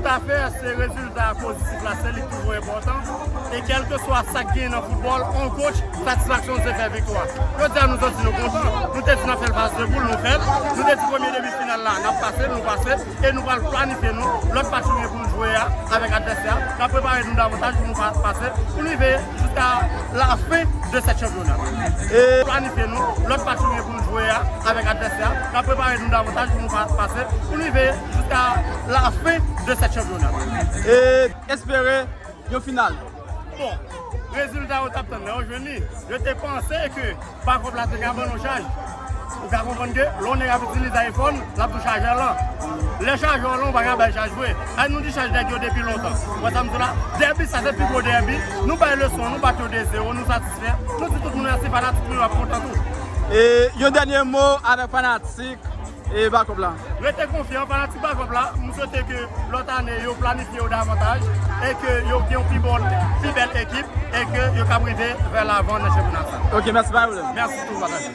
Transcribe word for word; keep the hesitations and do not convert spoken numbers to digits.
Afè se rezilta pozitif la, se li ki toujou enpòtan. E kèlkeswa sa k genyen nan foutbòl, on coach, satisfaksyon se fè viktwa. Jodi a nou santi nou kontan, nou te di n ap fè l faz de poul, nou fè l. Nou te di premye demi final la, n ap pase l, nou pase l. E nou pral planifye nou lòt match nou gen pou nou jwe a avèk advèsè a. N ap prepare nou davantaj pou nou pa- pase l, pou nou rive jusqu'à la fin de cette championnat. E planifye nou lòt match nou gen pou nou jwe a avèk advèsè a. N ap prepare nou davantaj pou nou pa- pase l, pou nou rive jusqu'à la fin de cette championnat. E espere yon final. Bon, rezilta yo t ap tann nan, yo jwenn li. Yo te panse ke bakòp la te ka ban nou chaj. Ou ka konprann ke lè yon nèg ap itilize iPhone, l ap tou chaje lan. Lè chaje w lan, ou pa ka bay chaj vre. Ay, nou di chaj nèg yo depi lontan. Ou wè sa m di w la? Dèbi, sa se pi gwo dèbi. Nou bay leson, nou bat yo de zewo, nou satisfè. Nou di tout moun mèsi, fanatik nou yo ap kontan tou. E yon dènye mo avèk fanatik e bakòp la. Rete konfyan, fanatik bakòp la. M swete ke lòt ane yo planifye yo davantaj e ke yo gen yon pi bon, pi bèl ekip e ke yo kab rive vè lavan nan chanpyona sa. Ok, mèsi, pa gen pwoblèm. Mèsi tou, pataje.